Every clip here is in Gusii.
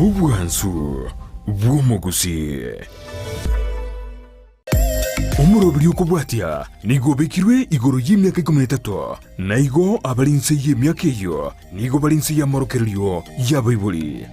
Obwansu bw'omogusii. Omoroberi okobwatia nigo obekirwe igoro y'emiaka ikomi na etato, na igo abare inse y'emiaka eyio nigo bare inse y'amorokererio y'abaibori.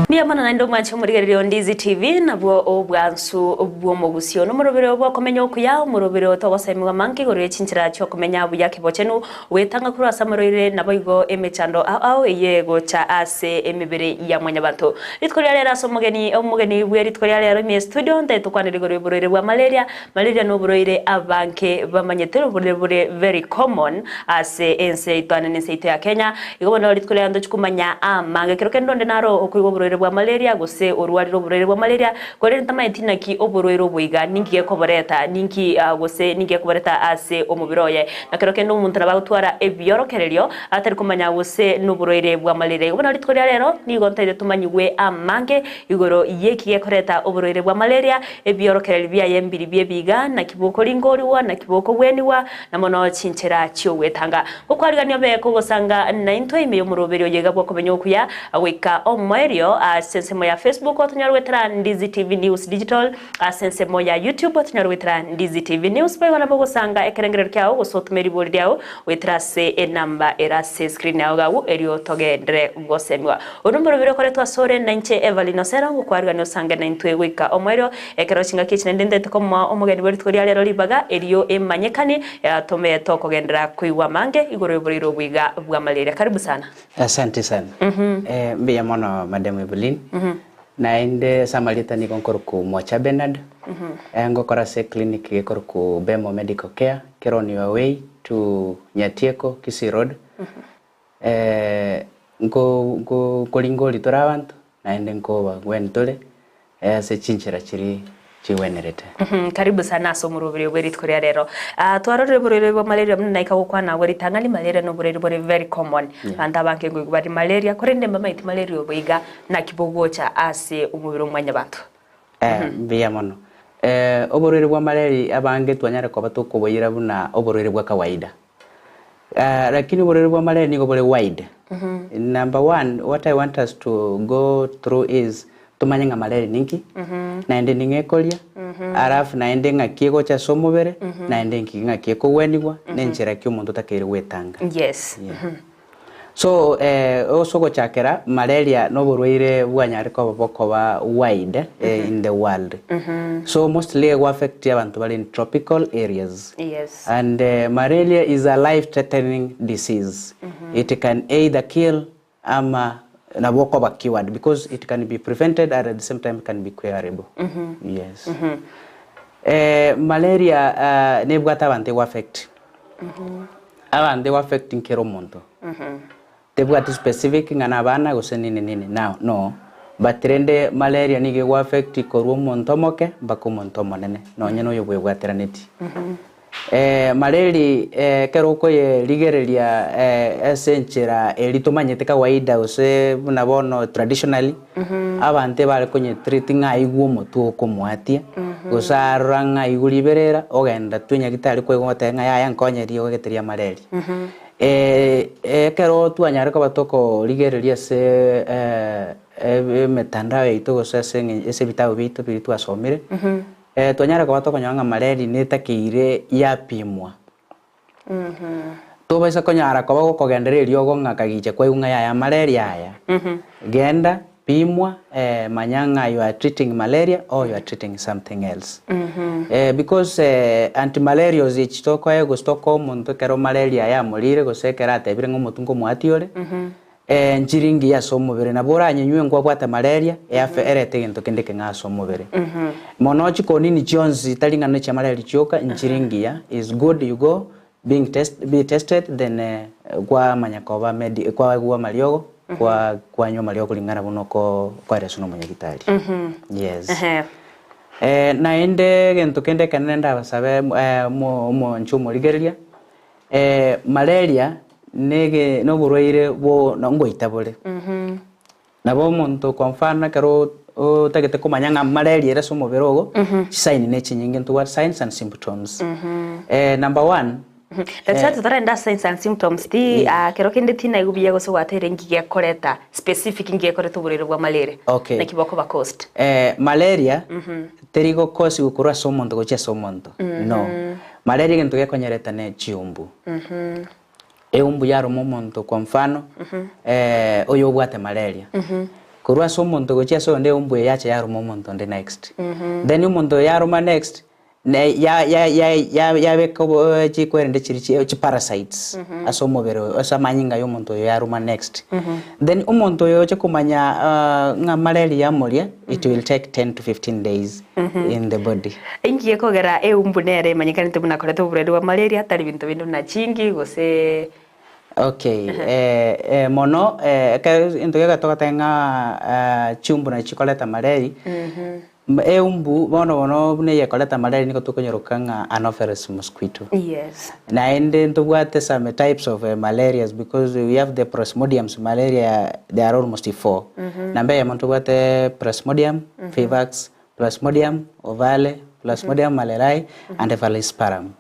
Mbuya mono naende omwanche omorigereria o Ndizi TV nabwo obwansu bw'omogusio nomorobere bw'okomenya okuya omorobere otogosemigwa manke igoro ye chinchera chiokomenya buya kebochenu gwetanga korwa ase amarwaire naboigo emechando ao ao eye egocha ase emebere ya mwanyabanto. Rituko ria rero ase omogeni omogeni bwe rituko ria rero ime studio ntaete tokwanere igoro y'oborwaire bwa malaria Malaria noborwaire abange bamanyete oborwaire bore very common ase ense yaito ane nense yaito ya Kenya. Igo bono rituko riaye ntochi komanya amange. Kero kende onde naro okoigwa oborwaire bwa malaria gose orwarire oborwaire bwa malaria korende ntamanyeti naki oborwaire obo iga ninki gekoboreta ninki gose ninki gekoboreta ase omobere oye. Na kero kende omonto nabo agotwara ebiorokererio atari komanya gose noborwaire bwa malaria. Igo bono rituko ria rero nigo ntaete tomanyigwe amange igoro yeki gekoreta oborwaire bwa malaria Ebiorokererio biaye mbiri bi'ebiga, naki bokoringorigwa, naki bokogwenigwa, na mono chinchera chi'ogwetanga. Gokwarigania obe kogosanga naintwe ime y'omoroberio oyo iga bw'okomenya okuya, goika omoerio ase ensemo ya Facebook otonyore goetera Ndizi TV News Digital, ase ensemo ya YouTube otonyore goetera Ndizi TV News. Boigo nabo ogosanga ekerengererio kiao gose otome ribori riao goetera ase enamba ere ase escreen yao iga agwo erio togenderere gosemiwa. Oro nomorobiri okoretwa asore, na inche Evelyn Osero, ngokwarigania osange naintwe goika omoerio. Ekero chingaki echi naende ntaete komoa omogeni bwe rituko ria rero ribaga, erio emanyekane, tome tokogenderera koigwa amange igoro y'oboreiro obo iga bwa malaria. Karibu sana. Asante sana. Mbuya mono Madam Evelyn. Naende ase amarieta nigo nkorokwa Mwacha Bernard. Ngokora ase eclinic gekorokwa Bemo Medical Care, kere on your way to Nyatieko, Kisii Road. Nkoringori tore abanto, naende nkobagwenia tore ase chinchera chiria chigwenerete. Karibu sana ase omoroberio bwe rituko ria rero. Twarorire oborwaire bwa malaria buna naika gokwana agwo ritang'ani malaria na oborwaire bore very common. Abanto abange nkoigwa bare malaria korende mbamaeti malaria obo iga naki bogocha ase omobere o mwanyabanto. Mbuya mono. Oborwaire bwa malaria abange twanyare koba tokoboira buna oborwaire bwa kawaida. Lakini oborwaire bwa malaria nigo bore wide. Number one, what I want us to go through is tomanye ng'a malaria ninki, naende ning'o ekoria, alafu naende ng'aki egocha ase omobere, naende nki ng'aki ekogwenigwa, na enchera ki omonto otakeire gwetanga. Yes. Yeah. So ase ogochakera, malaria noborwaire bwanyare koba bokoba wide in the world. So mostly ego affect abanto bare in tropical areas. Yes. And malaria is a life threatening disease. It can either kill ama nabo okoba cured because it can be prevented and at the same time can be curable. Yes. Malaria nebwate abanto ego affect. Abanto ego affecting kera omonto. Tebwati specific ng'a na abana gose nini nini now no. But rende malaria nigo ego affect korwa omonto omoke mpaka omonto omonene nonye na oyo bwebwateranetie. Malaria ekero okoyerigereria ase enchera eria tomanyete kawaida gose buna bono traditionally, abanto ebare konye treat ng'a aigwe omotwe okomoatia, gose arora ng'a aigwe riberera, ogenda tu nyagitari kwaigwa ogoteba ng'a yaya nkonye riogo gete ria malaria. Ekero twanyare koba tokorigereria ase emetandao yaito gose ase eng'encho ase ebitabu biaito biria twasomire, twanyare koba tokonyora ng'a malaria netakeire yapimwa. Tobaisa konyara koba gokogenderera eriogo ng'a kagicha kwaigwa ng'a yaya malaria aya, genda, pimwa, manya ng'a you are treating malaria or you are treating something else. Because antimalarials echi tokoegwa gose tokoa omonto ekero malaria yamorire gose ekero atebire ng'a omotwe nkomwatia ore, Nchiri ngiya ase omobere, nabo oranyenywe nkwabwate malaria, eafe erete egento kende ekeng'ao ase omobere. Mono chikonini chionsi tari ng'a nechia malaria chioka, nchiri ngiya, is good you go being test be tested then kwamanya koba medi kwaigwa amariogo, kwa kwanywa amariogo kulingana buna oko okoereswa na omonyagitari. Yes. Naende egento kende ekenene ndabasabe mo omonche omorigereria. Malaria nege noborwaire bwo ngoita bore. Nabo omonto kwa mfano ekero otagete komanya ng'a malaria ere ase omobere ogo, chisign ne chinyinge ntobwate signs and symptoms. Number one. Daktari totarenda ase signs and symptoms ti kero kende tinaigwa buya gose gwateire nki gekoreta specific nki gekoreta oborwaire bwa malaria. Okay. Naki bokoba caused. Malaria teri go cause korwa ase omonto gochia ase omonto, no. Malaria egento gekonyereta ne chiumbu. Eumbu yaroma omonto kwa mfano, oyo obwate malaria. Korwa ase omonto gochia ase oyonde eumbu eye yacha yaroma omonto onde next. Then omonto oyo yaroma next, ne ya ya ya ya yabeka obo chikwerende chiria chi chiparasites ase omobere oyo ase amanyinga ya omonto oyo yaroma next. Then omonto oyo oche komanya ng'a malaria yamoria, it will take 10 to 15 days in the body. Inki gekogera eumbu nere emanyekanete buna koreta oborwaire bwa malaria tari binto binde buna chingi gose Okay, mono ekero egento geka togoteba ng'a chiumbu nachi chikoreta malaria, eumbu bono bono buna eye ekoreta malaria nigo tokonyoroka ng'a anopheles mosquito. Yes. Naende ntobwate some types of malarias because we have the plasmodiums malaria there are almost four. Namba eyemo ntobwate plasmodium vivax, plasmodium ovale, plasmodium malariae and falciparum.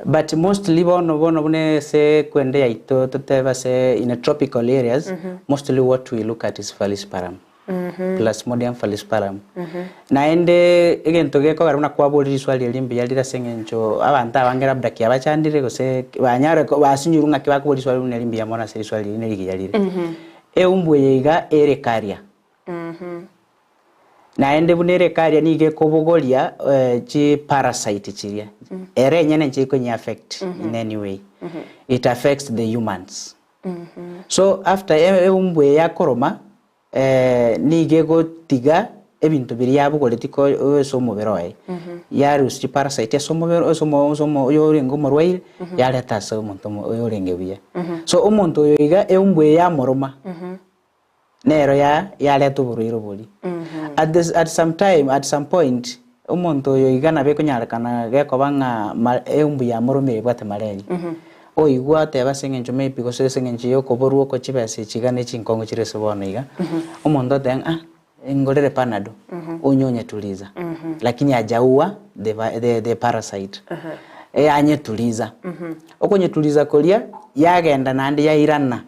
But mostly bono bono buna ase ekwende yaito totebe ase in a tropical areas mostly what we look at is falciparum. Plasmodium falciparum. Naende egento gekogera buna kwaborire riswali eri mbuya rire ase eng'encho abanto abange labda kiabachandire gose banyare basinyirwe ng'aki bakoboria riswali buna eri mbuya mono ase riswali eri nerigiya rire. Eumbu eye iga ere carrier. Naende buna ere carrier nigo ekobogoria chiparasite chiria. Ere enyene nchiri konye affect in any way. It affects the humans. So after eumbu eye yakoroma, nigo egotiga ebinto biria yabogoretie ko ase omobere oye. Yarusia chiparasite ase omobere ase omo ase omo oyorenge omorwaire, yareta ase omonto omo oyorenge buya. So omonto oyo iga eumbu eye yamoroma, nero ya yareta oborwaire oboria. At the at some time at some point, omonto oyo iga nabo ekonyarekana gekoba ng'a ma eumbu yamoromire ebwate malaria. Oigwa oteba ase eng'encho maybe gose ase eng'encho ya okoborwa oko chibesa echi iga ne chinkong'u chire ase bono iga, omonto oteba ng'a ah, ngorere panado, onywe onyetuliza, lakini hajaua the the the parasite, yanyetuliza. Okonyetuliza koria, yagenda naende yairana.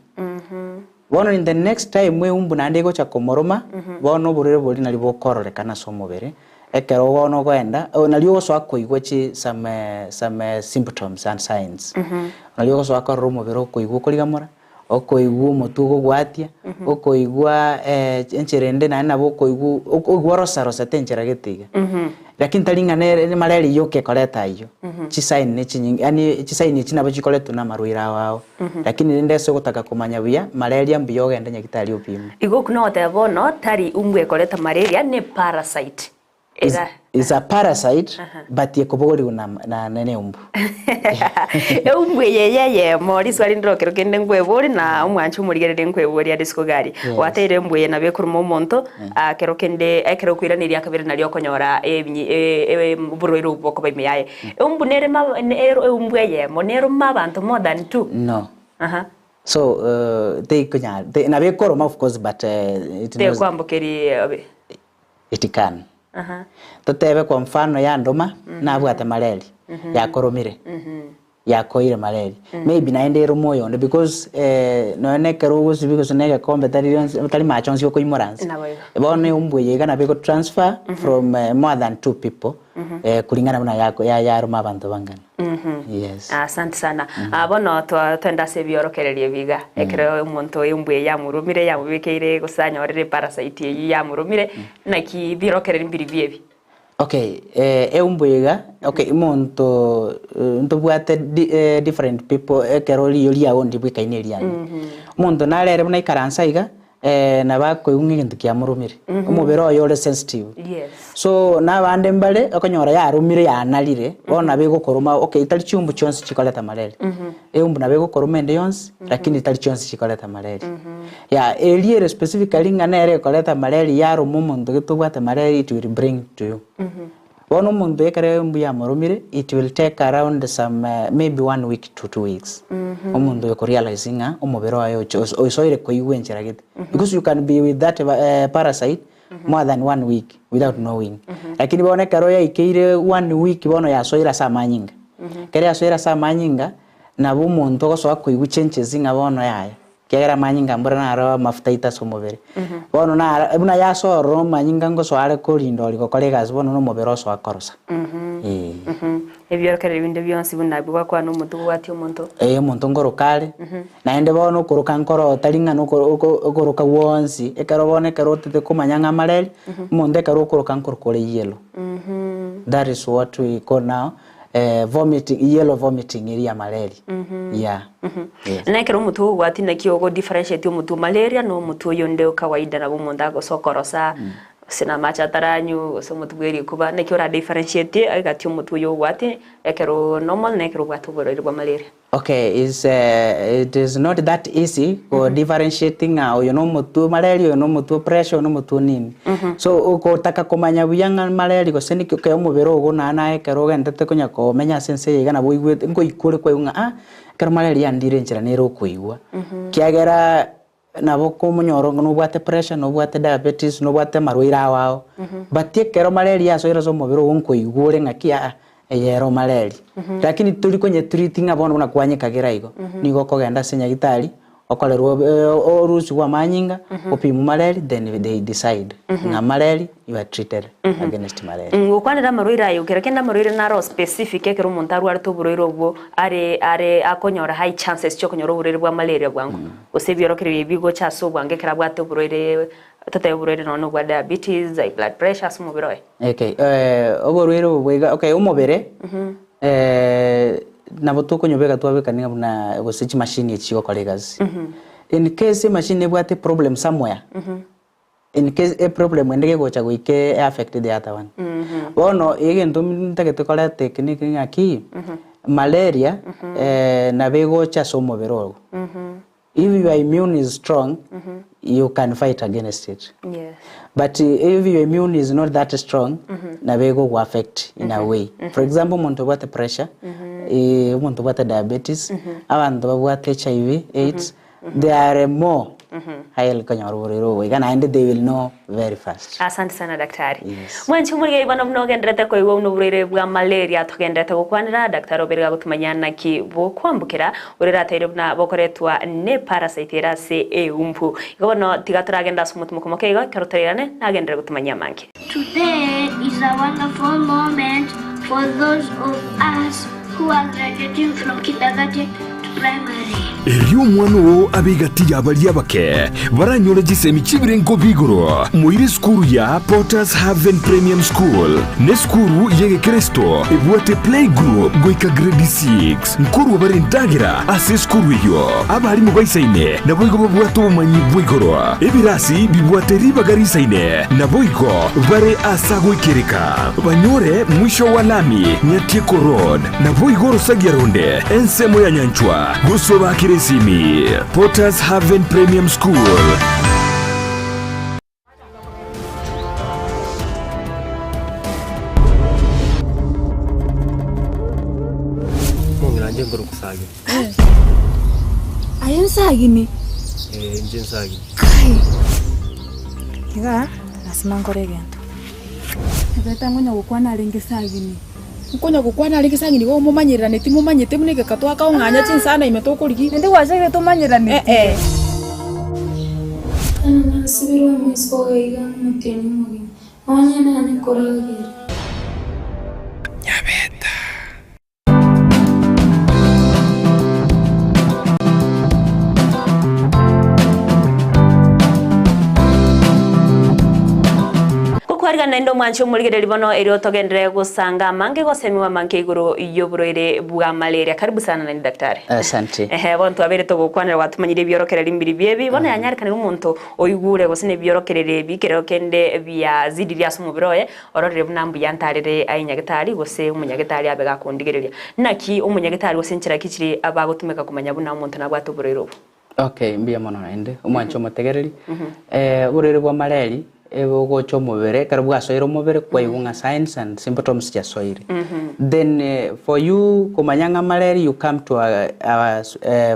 Bono in the next time eumbu naende egocha komoroma, bono oborwaire boria nario bokororekana ase omobere, ekero bono ogoenda, nario ogosoa koigwa chi some some symptoms and signs. Nario ogosoa korora omobere okoigwa okorigamora, okoigwa omotwe ogogwatia, okoigwa enchera ende naende nabo okoigwa okoigwa orosarosete enchera gete iga. Lakini tari ng'a nere malaria yoka ekoreta ayio, chisign ne chinyinge yaani chisign echi nabo chikoretwa na amarwaire ao ao. Lakini rende ase ogotaka komanya buya, malaria mbuya ogende nyagitari opimwe. Igo okwo nogoteba bono tari umbu ekoreta malaria ne parasite Is era. is a parasite but ekobogorigwa na na na eumbu. Eumbu eye eye eyemo riswali ndire okero kende nkwebori na omwanchi omorigereria nkwebori ade isiko gari. Yes. Gwateire embu eye nabo ekoruma omonto kero kende ekero okoiraneria akabere nario okonyora ebinyi oborwaire obwo bokoba ime yaye. Eumbu nere ma nero eumbu eyemo neroma abanto more than two? No. Aha. So teikonyara te nabo ekoroma of course but it knows Tekwambokeria obe. It can. Aha. Totebe kwa mfano yandoma nabwate malaria yakoromire yakoire malaria maybe naende erome oyonde because nonya na ekero ogosibia gose na egekombe tari rionsi tari mache onsi okoimora nse. Naboigo. Bono eumbu eye iga nabo ego transfer from more than two people kulingana buna yako ya yaroma abanto bangana. Yes. Asante sana. Ah, bono twa- twende ase ebiorokererio ebi iga. Ekero omonto eumbu eye yamoromire yamobekeire gose anyorire eparasite eyio yamoromire, naki biorokererio mbiribio ebi? Okay, eumbu iga, okay omonto ntobwate di different people ekero riyo riago ndibwekaine eriane. Omonto nare ere buna aikaranse aiga, nabo akoigwa ng'a egento kiamoromire, omobere oye ore sensitive. Yes. So na abande mbare, okonyora yaromire yanarire, bono nabo egokoroma okay tari chiumbu chionsi chikoreta malaria, eumbu nabo egokoroma ende yonsi, lakini tari chionsi chikoreta malaria. Yah eria ere specifically ng'a nere ekoreta malaria yaroma omonto gete obwate malaria it will bring to you. Bono omonto ekero embu yamoromire, it will take around some maybe one week to 2 weeks omonto oyo korealize ng'a omobere oye oche osoire koigwa enchera gete. Because you can be with that parasite more than one week without knowing. Lakini bono ekero yaikeire one week bono yasoire ase amanyinga. Ekero yasoire ase amanyinga, nabo omonto ogosoa koigwa changes ng'a bono yaya. Ekiagera amanyinga mbora naro amafuta aito ase omobere. Bono naro buna yasoa ororo amanyinga ngosoa are korinda oria gokora egasi bono na omobere osoa korosa. Eeh. Ebiorokererio binde bionsi buna bigwakwana omonto gobwatia omonto. Ee omonto nkoroka are, naende bono okoroka nkoro tari ng'a noko oko okoroka gwonsi, ekero bono ekero otete komanya ng'a amareri, omonto ekero okoroka nkoroka ore yellow. That is what we call now vomiting, yellow vomiting eria ya malaria, yeah, yes. Na ekero omotwe ogobwatia naki ogo differentiate omotwe o malaria na omotwe oyonde o kawaida nabo omonto agosa okorosa, gose na amache ataranywa, gose omotwe bwe rikuba, naki ora differentiate egati omotwe oyo obwate ekero normal na ekero obwate oborwaire bwa malaria. Okay, is it is not that easy ko differentiate ng'a oyo na omotwe o malaria, oyo na omotwe o pressure, oyo na omotwe o nini. So okotaka komanya buya ng'a malaria gose niki ekero omobere ogo naye naye ekero ogenderete konya komenya ase ense eye iga nabo oigwete nkoikwa ore kwaigwa ng'a ah, ekero malaria yandire enchera nere okoigwa. Ekiagera nabo okomonyora onga nobwate pressure, nobwate diabetes, nobwate amarwaire ao ao, but ekero malaria yasoire ase omobere ogo nkoigwa ore ng'aki aa eye ero malaria. Lakini tori konyetreat ng'a bono buna kwanyekagera igo, nigo okogenda ase nyagetari, okorerwa orusigwe amanyinga, opimwe malaria then they decide ng'a malaria you are treated against malaria. Gokwanera amarwaire aye, kera kende amarwaire naro specific ekero omonto arwarete oborwaire obwo are are akonyora high chances chiokonyora oborwaire bwa malaria bwango. Gose ebiorokererio ebi bigocha ase obwango ekero abwate oborwaire, totebe oborwaire nonya nobwa diabetes, high blood pressure ase omobere oye. Okay, oborwaire obo bwaiga, okay omobere nabo tokonyobeka twabekania buna gose chimashini echi chigokora egasi. In case emashini ebwate problem somewhere, in case eproblem ende gegocha goika e affect the other one. Bono egento ntagete koreta eke neke ng'aki, malaria nabo egocha ase omobere ogo. If your immune is strong, you can fight against it. But if your immune is not that strong, nabo egogo affect in a way. For example, omonto obwate pressure, omonto obwate diabetes, abanto babwate HIV, AIDS, They are more highly konyora oborwaire obo iga naende they will know very fast. Asante sana daktari. Yes. Mwanchi omorigeri bono buna ogenderete koigwa buna oborwaire bwa malaria togenderete gokwanera, daktari obere gagotumanyia naki bokwambukera ore rateire buna bokoretwa ne parasite ere ase eumbu. Igo bono tiga toragende ase omotumo moke igo ekero torairane nagenderere gotumanyia amange. Today is a wonderful moment for those of us who are graduating from kindergarten to primary. Erio omwana oo abe egati y'abaria abake baranyore chisemi chi'ebirengo bi'igoro. Moire esukuru ya Potter's Haven Premium School nesukuru y'egekeresito ebwate playgroup goika grade 6. Nkorua bare endagera ase esukuru eyio. Abarimu baisaine naboigo babwate obomanyi bwa igoro. Ebirasi bibwate ribaga risaine, naboigo bare aase agoikereka. Banyore mwisho wa lami Nyatieko Road, naboigo orosagia ronde ensemo ya Nyanchwa, gose obaakere esimi. Potters Haven Premium School. Omong'ina inche nkorokwa Sagini. Aye Nsagini? Eh, inche Nsagini. Kai! Iga lasima nkore egento. Ebete ngonya gokwana arenge Sagini. Nkonya gokwana arenge Sagini igo momanyeranetie momanyete buna egeka twakaong'anya chinsana ime tokorigia. Naende gwachakire tomanyeraneti. Eh eh. Bono nasibirwe amaiso iga iga omotienyi omogima, onye nanye koragera. Nyabeta. Gokwarigana naende omwanche omorigereria bono erio togenderere gosanga amange gosemiwa amange igoro y'oborwaire bwa malaria. Karibu sana naende daktari. Asante. Ehe, bono twabeire togokwanera gwatomanyire ebiorokereri mbiri biebi, bono yanyarekanire omonto oigure gose na ebiorokereri ebi ekero kende biazidirie ase omobere oye, Ororire buna mbuya ntarere aye nyagetari, gose omonyagetari abe gakondigereria. Naki omonyagetari gose nchera ki chiri abagotumeka komanya buna omonto nabwate oborwaire obo? Okay, mbuya mono naende, omwanche omotegereri. Oborwaire bwa mareri, Ebogocha omobere, ekero bwasoire omobere kwaigwa ng'a signs and symptoms chiasoire. Then for you komanya ng'a malaria you come to our our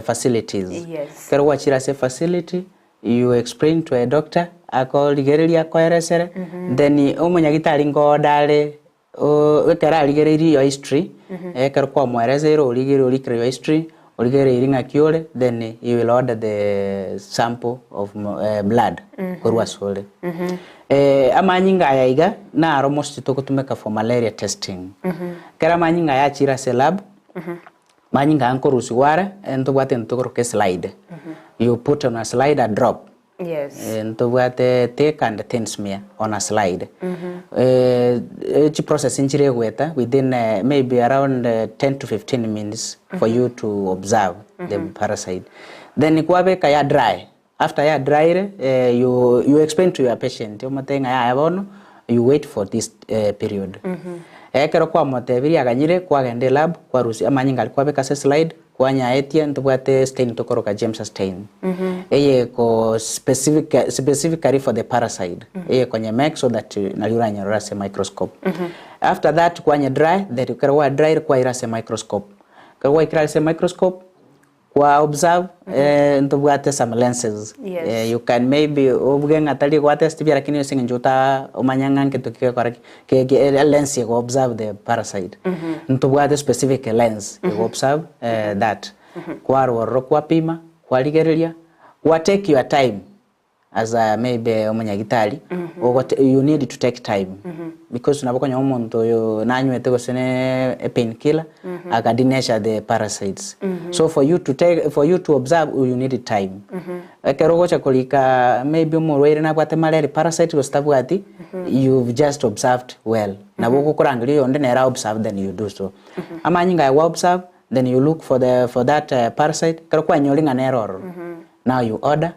facilities. Yes. Ekero gwachire ase efacility, you explain to a doctor, akorigereria akoeresere, then omonyagitari nkoorder are Ekero arigereirie your history, ekero kwamoereseire origereire orikire your history, origereirie ng'aki ore, then he will order the sample of blood korwa asore. Amanyinga aya iga naro mostly togotumeka for malaria testing. Ekero amanyinga aya achire ase elab, amanyinga aya nkorusigwa are, ntobwate egento tokoroka eslide, you put on a slide a drop. Yes. Ntobwate thick and thin smear on a slide. Chiprocess nchire egoeta within maybe around 10 to 15 minutes for you to observe the parasite. Then kwabeka ya dry, after ya dryire you, you explain to your patient omotebie ng'a yaya bono you wait for this period. Ekero kwamotebirie aganyire kwagenda elab kwarusia amanyinga aria kwabeka ase eslide Kwanyaetie ntobwate stain tokoroka James stain eye eko specific specifically for the parasite eye konye make so that nario oranyerore ase microscope. After that kwanye dry then ekero gwa dryire kwaira ase microscope. Ekero gwaikire ase microscope kwa observe ntobwate some lenses Yes. you can maybe obuge ng'a tari gwa test buya lakini ase eng'encho ota omanye ng'a nkento ki gekora ki. Lens ego observe the parasite ntobwate specific lens ego observe that kwarwa ororo kwapima kwarigereria gwa take your time as a maybe omonyagitari ogote you need to take time because nabo okonyora omonto oyo nanywete gose ne pain killer aka denature the parasites so for you to take for you to observe you need time Ekero ogocha korika maybe omorwaire nabwate malaria parasite gose tabwati, you've just observed well. Nabo ogokorangeria oyonde nere a observe then you do so. Amanyinga aya gwa observe then you look for the for that parasite, ekero kwanyoria ng'a nere ororo, now you order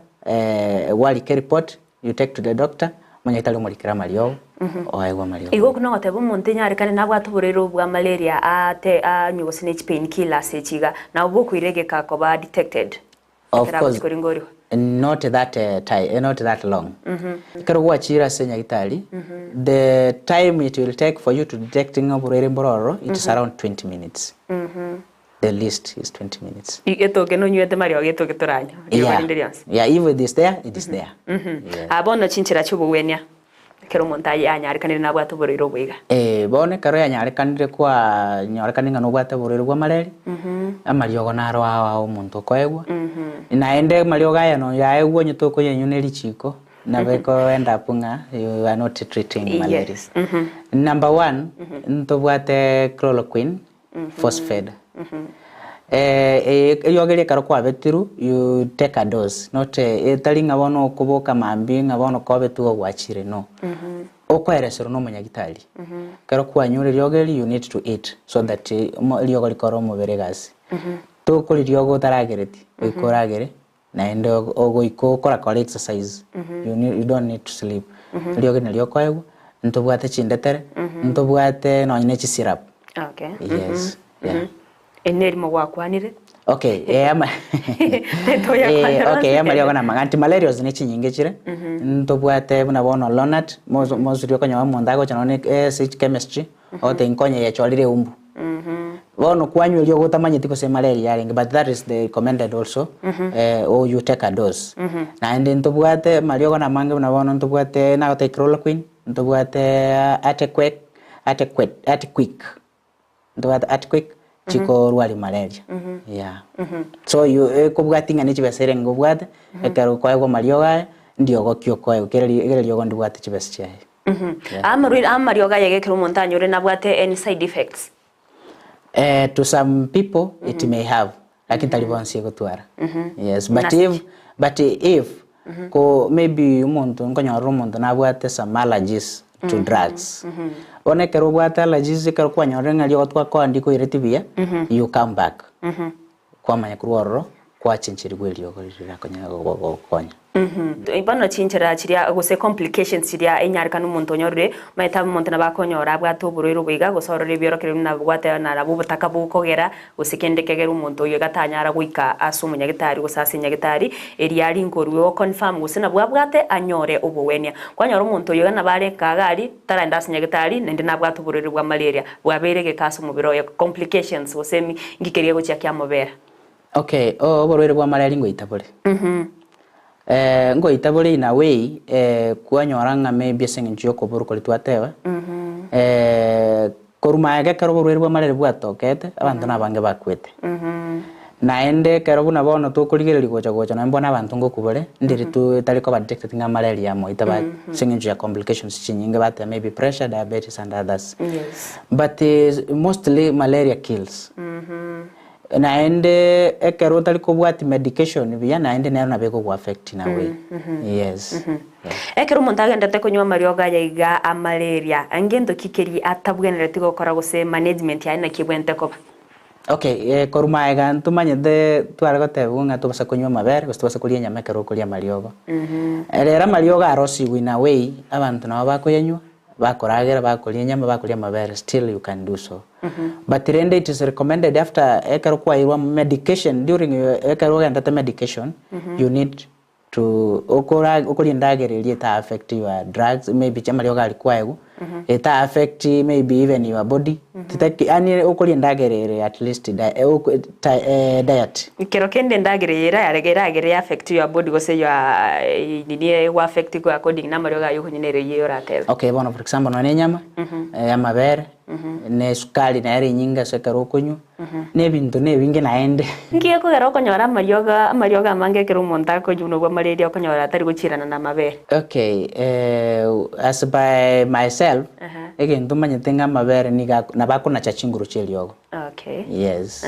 gwarika ereport you take to the doctor, omonyagitari omorikere amariogo, oegwe amariogo. Igo okwo nogoteba omonto enyarekane nabwate oborwaire obo bwa malaria ate anywe gose ne chipain killer ase echi iga, nabo bokoira egeka koba detected. Of Ekero course, agochia koringorigwa. not that time, not that long. Ekero gwachire ase nyagitari, the time it will take for you to detect ng'a oborwaire mboro ororo, it is around 20 minutes. The least is 20 minutes. Getoke nonywete mariogo getoke toranywa, riogo Yeah, rinde rionsi. yeah, if it is there, it is there. Yes. Ah, bono chinchera chi'obogwenia, ekero omonto aye anyarekanire nabwate oborwaire obo iga. Eh, bono ekero yanyarekanire kwanyorekanire ng'a nobwate oborwaire bwa malaria, amariogo naro ao ao omonto okoegwa, naende amariogo aya noyaegwa onye tokoyenywa ne richiko, nabo eko end up ng'a you are not treating malaria. Yes. Number one, ntobwate chloroquine phosphate. Eye eriogo eria ekero kwabetirwe you take a dose not etari ng'a bono okoboka mambia ng'a bono kwabetwe igo gwachire no. Okoereserwa na omonyagitari. Ekero kwanyure eriogo erio you need to eat so that eriogo rikore omobere egasi. Tokori riogo otaragereti, goika oragere naende ogoika okorakora exercise you you don't need to sleep. Eriogo nario okoegwa, ntobwate chindetere, ntobwate nonye ne chisyrup. Okay. Yes, yeah. Eri nerimo gwakwanire. Okay, eh, ama Toyakwanera eh, okay, onsi. amariogo na amaga antimalarials ne chinyinge chire ntobwate buna bono Lonart moso mostly okonyora omonto agocha nonye ne ase chemistry ogotebi nkonye yechorire eumbu. Bono kwanywa eriogo otamanyeti gose malaria yarenge but that is the recommended also or you take a dose. Naende ntobwate amariogo namange buna bono ntobwate nagotebia chloroquine, ntobwate atequec, atequet, atequick, ntobwate atequick chikorwaria malaria yeah. So you ekobwatia ng'a ne chibesa erenge obwate, ekero okoegwa amariogo aya, ndiogo ki okoegwa kera kera riogo ndibwate chibesa chiaye. Amarwaire amariogo aye ekero omonto anyore nabwate any side effects. Eh, to some people it may have lakini tari bonsi egotwara yes but Nase if but if ko maybe omonto nkonyorera omonto nabwate some allergies to drugs bono ekero obwate allergies ekero kwanyorire ng'a riogo twakoa ndikoireti buya you come back kwamanya korwa ororo gwachencherigwa eriogo riria rirakonyare gogokonya. Bono chinchera chiria gose complications chiria enyarekana omonto onyorire, omanyete omonto nabo akonyora abwate oborwaire obo iga gose orore ebiorokererio buna abwate nabwo obotaka bokogera gose kende kegere omonto oyio iga atanyara goika ase omonyagitari gose ase enyagitari eria arinkorwe o confirm gose nabwo abwate anyore obogwenia. Kwanyora omonto oyo iga nabo are ekaga aria taraenda ase nyagitari naende nabwate oborwaire bwa malaria bwabeire egeka ase omobere oye complications gose emi nki keria egochia kiamobera. Okay, oborwaire bwa malaria ngoita bore. Ngoita bore in a way kwanyora ng'a maybe ase eng'encho ya okoborwa koria twateba, korwa magega ekero oborwaire bwa malaria bwatokete, abanto nabange bakwete. Naende ekero buna bono tokorigereria gocha gocha nonye bono abanto ngokwa bare, ndiri tu tari koba detected ng'a malaria yamoita ba ase eng'encho ya complications chinyinge bateba maybe pressure, diabetes and others. But mostly malaria kills. Naende ekero otari kobwatia medication buya naende nero nabo ekogo affect in a way. Yes. Ekero omonto agenderete konywa amariogo aya iga a malaria, ngento ki keria atabwenereti gokora gose management yaye naki ebwenerete koba? Okay, korwa magega ntomanyete tware gotebiwa ng'a tobasa konywa amabere gose tobasa koria enyama ekero okoria amariogo. Rero amariogo arosigwe in a way abanto nabo bakoyanywa, bakoragera, bakoria enyama, bakoria amabere still you can do so. But rende it is recommended after ekero kwairwa medication during your ekero ogendete medication you need to okora okoria endagera eria eta affect your drugs maybe amariogo aria kwaegwa eta affect maybe even your body titaki yaani okoria endagera ere at least diet. Kero kende endagera eye erarege eragere ya affect your body gose your nini ego affect according na amariogo aye okonywa nere eyio oratebe. Okay bono for example nonye na enyama, amabere, na esukari nere enyinge ase ekero okonywa, na ebinto na ebinge naende. Inki gekogera okonyora amariogo amariogo amange ekero omonto akonywa buna obwo amararia okonyora atari gochierana na amabere? Okay, as by myself, egento manyete ng'a amabere nigo ako nabo akonacha chinguru chia eriogo. Okay. Yes.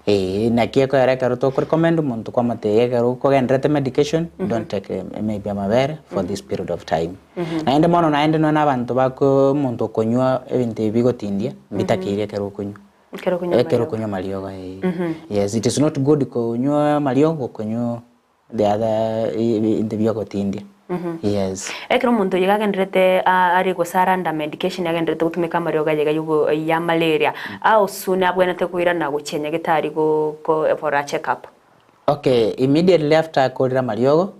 Eeh, naki ekogera ekero toko recommend omonto kwamotebia ekero okogendererete medication, don't take maybe amabere for this period of time. Naende mono naende nonya na abanto bako omonto okonywa ebinto ebi bigotindia, mbitakeiri ekero okonywa. Ekero okonywa Ekero amariogo. okonywa amariogo eh. Yes, it is not good konywa amariogo okonywa the other ebinto biogotindia. Yes. Ekero omonto oyo iga agendererete are gose are under medication agendererete gotumeka amariogo aye iga yogo ya malaria, how soon abwenerete koirana gochia nyagetari go go for a check up? Okay, immediately after akorire amariogo,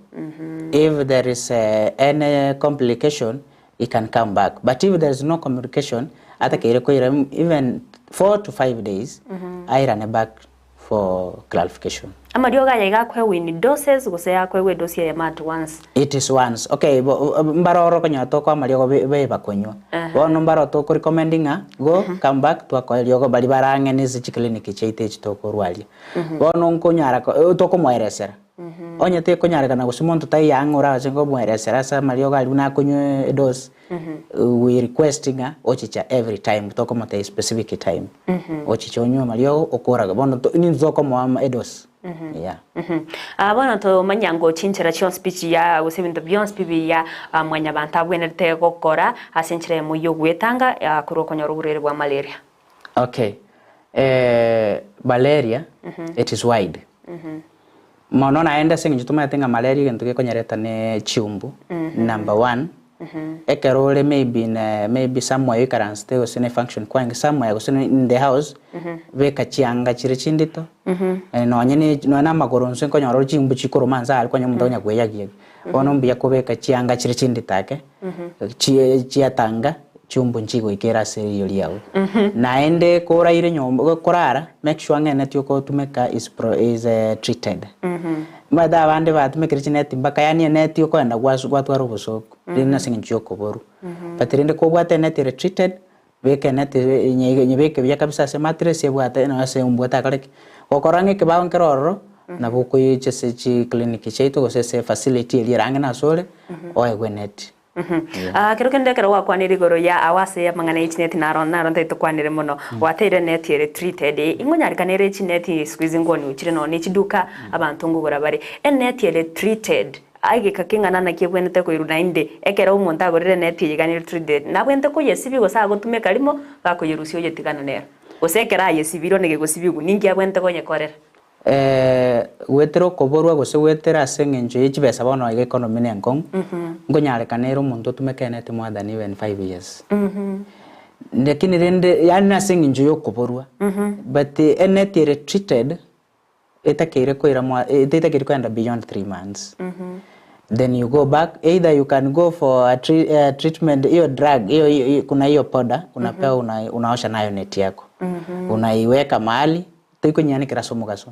if there is any complication, he can come back. But if there is no complication, atakeire koira even 4 to 5 days, airane back for clarification. Amariogo aya iga akoegwa in doses gose akoegwa edosi eyemo at once? It is once. Okay, mbaroro okonyora tokoa amariogo be bakonywa. Bono mbaro toko recommend ng'a go come back twakoa eriogo baria bare ang'e na ase chiclinic chiaito echi tokorwaria. Bono nkonyara tokomoeresera. Onye tekonyarekana gose monto taiyo ang'e orache nkomoeresera ase amariogo aria buna akonywa edose, we request ng'a ochicha every time tokomotebia specific time. Ochiche onywe amariogo okorage bono nintwe tokomoa edose. Yeah. Ah, bono tomanya ngo chinchera chionsi pi chiya gose ebinto bionsi pi biya ah, mwanyabanto abwenerete gokora ase enchera eyemo y'ogwetanga ah, korwa okonyora oborwaire bwa malaria. Okay, malaria it is wide. Mono naende ase eng'encho tomanyete ng'a malaria egento gekonyereta ne chiumbu number one, ekero ore maybe in a maybe somewhere oikaransete gose ne function kwange somewhere gose in the house, beka chianga chire chindito, nonye ne nonye na amagoro inse nkonyora ore chimbu chikoroma inse aria kwanyora omonto onya kweyagia. Bono mbuya kobeka chianga chire chindito ake, chiatanga chiumbu nchigoikera ase riyo riao. Naende koraire nyomba korara, make sure ng'a eneti okotumeka is pro is treated. Omanyete abande batumekire chineti mpaka yaani eneti okoenda gwatwara obosoku, rende ase eng'encho ya okoborwa. But rende kobwate eneti ere treated, beka eneti nyebeke buya kabisa ase emattress ebwate nonya ase ombwa etakore ki, gokora ng'a ekebao nkere ororo, nabo okoyecha ase chiclinic chiaito gose ase efacility eria ere ang'e nase ore, oegwe eneti. Ah, kero kende ekero gwakwanire igoro ya ao ase amang'ana ye chineti naro naro ntagete tokwanere mono. Gwateire eneti ere treated, ing'onyarekana ere chineti siku hizi ngoni ochire nonya ne chiduka abanto ngogora bare. Eneti ere treated, egeka keng'ana naki ebwenerete koirwa naende ekero omonto agorire eneti eye iga nere treated, nabwenerete koyesibia gose agotumeka rimo, gakoyerusia oyetigana nero. Gose ekero ayesibirie onye gegosibigwa ninki abwenerete konyekorera? Goetera okoborwa gose goetera ase eng'encho ye chibesa bono iga economy ne enkong'u, nkonyarekana ere omonto otumeke eneti more than even 5 years. Lakini rende yaani nase eng'encho ya okoborwa, but eneti ere treated etakeire koira more etakeire koenda beyond 3 months. Then you go back either you can go for a treatment hiyo drug hiyo kuna hiyo powder unapewa unaosha nayo neti yako. Unaiweka mahali Toikonyianekera ase omogaso.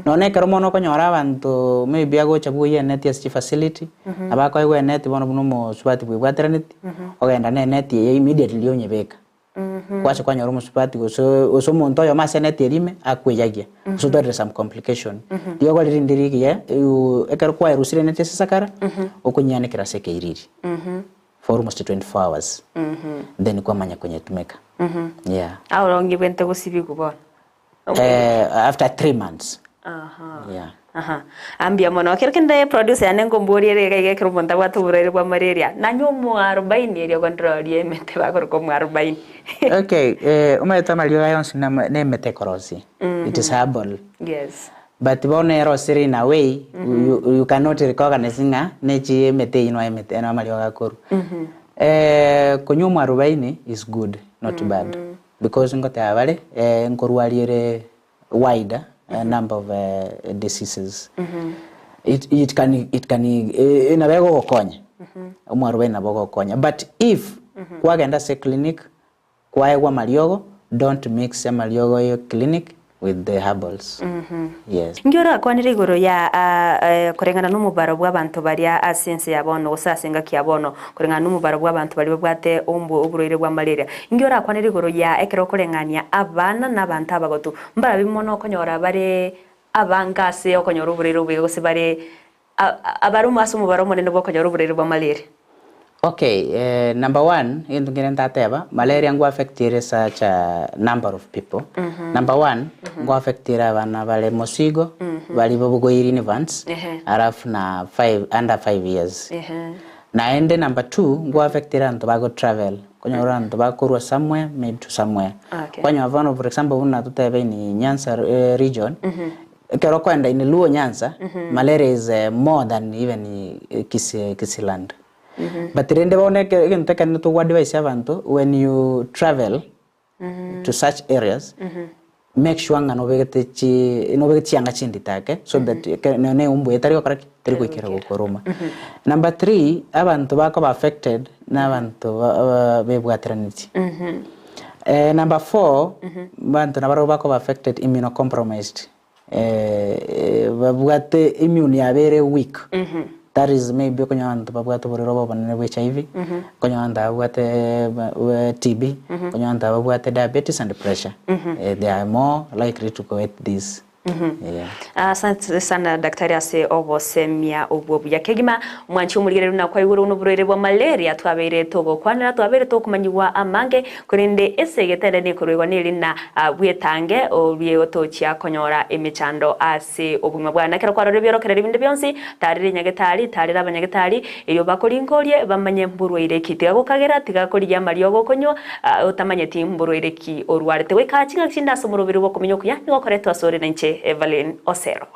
Nonya ekero mono okonyora abanto maybe agocha bwoyia eneti ase chifacility, nabo akoegwa eneti bono buna omosubati bwebwateraneti, ogenda na eneti eye immediately onyebeka. Gwacha kwanyora omosubati gose gose omonto oyomo ase eneti eria ime, akweyagia, gose otwarire some complication. Riogo riria rinde rigiya, ekero kwaerusirie eneti ase esakara, okonyianekera ase ekeiriri. For almost 24 hours then kwamanya konyetumeka yeah. How long ibwente gosibigwa bono? Eh, after 3 months Aha. yeah. Aha. Ah, mbuya mono. Kero kende producer yane nkomborie ere iga iga ekero omonto abwate oborwaire bwa malaria, nanywe omwarobaini erio ogondirorie emete bakoroka omwarobaini. Okay, eh, omanyete amariogo aya onsi nama- na emete ekorosia. It is herbal. Yes. But bono erosire in a way, you, you cannot recognize ng'a nechi emete eyio noe emete noe amariogo akorwa. Eh, konywa omwarobaini is good, not bad. Because ngoteba bare, eh, nkorwaria ere wider number of diseases. It, it can, it can, eh, nabo egogokonya, omwarobaini nabo ogogokonya. But if kwagenda ase eclinic, Kwaegwa amariogo, don't mix amariogo ye clinic with the herbals. Yes. Inki orakwanere igoro ya koreng'ana nomobaro bw'abanto baria ase ense ya bono, gose ase engaki ya bono, koreng'ana nomobaro bw'abanto baria babwate oborwaire bwa malaria? Inki orakwanere igoro ya ekero okoreng'ania abana na abanto abagotu? Mbarabi mono okonyora bare abange ase okonyora oborwaire obo iga gose bare abare ase omobaro omonene bw'okonyora oborwaire bwa malaria? Okay, number one, egento nkere ntateba, malaria ngo affect ere such a number of people. Number one, ngo affect ere abana bare mosigo, baria babogoirie infants, Ehe. alafu na five, under 5 years. Ehe. Naende number two, ngo affect ere abanto bago travel, okonyora abanto bakorwa somewhere maybe to somewhere. Okay. Kwanyora bono for example buna totebe in Nyanza region, Ekero okoenda in Luo Nyanza, malaria is more than even Kisii, Kisiiland. But rende bono eke- egento ekenene togo advise abanto, when you travel to such areas, make sure ng'a nobegete chi nobegete chianga chindito ake, so that eke nonya na eumbu eye tari gokora ki? Tari goikera gokoruma. Number three, abanto bakoba affected na abanto ba- bebwateranetie. Number four, abanto nabarabwo bakoba affected immunocompromised, babwate immune yabo ere weak, that is maybe okonyora abanto babwate oborwaire obo obonene bwa HIV, okonyora abanto babwate TB, okonyora abanto babwate diabetes and pressure, they are more likely to get this. Yeah. Asante sana daktari ase obosemia obwo buya kegima. Mwanchi omorigereru na kwaigure buna oborwaire bwa malaria twabeire togokwanera twabeire tokomanyigwa amange korende ase egetende nekorwaigwa neri na bwetange orie otochia konyora emechando ase obogima bwane. Ekero kwarorire ebiorokererio binde bionsi tarera enyagetari tarera abanyagetari erio bakoringorie bamanye mborwaire ki. Tiga gokagera tiga korigia amariogo okonywa Otamanyeti mborwaire ki orwarete. Goika ching'aki chinde ase omoroberi bw'okomenya okuya nigo okoretwe asore nainche Evelyn Osero.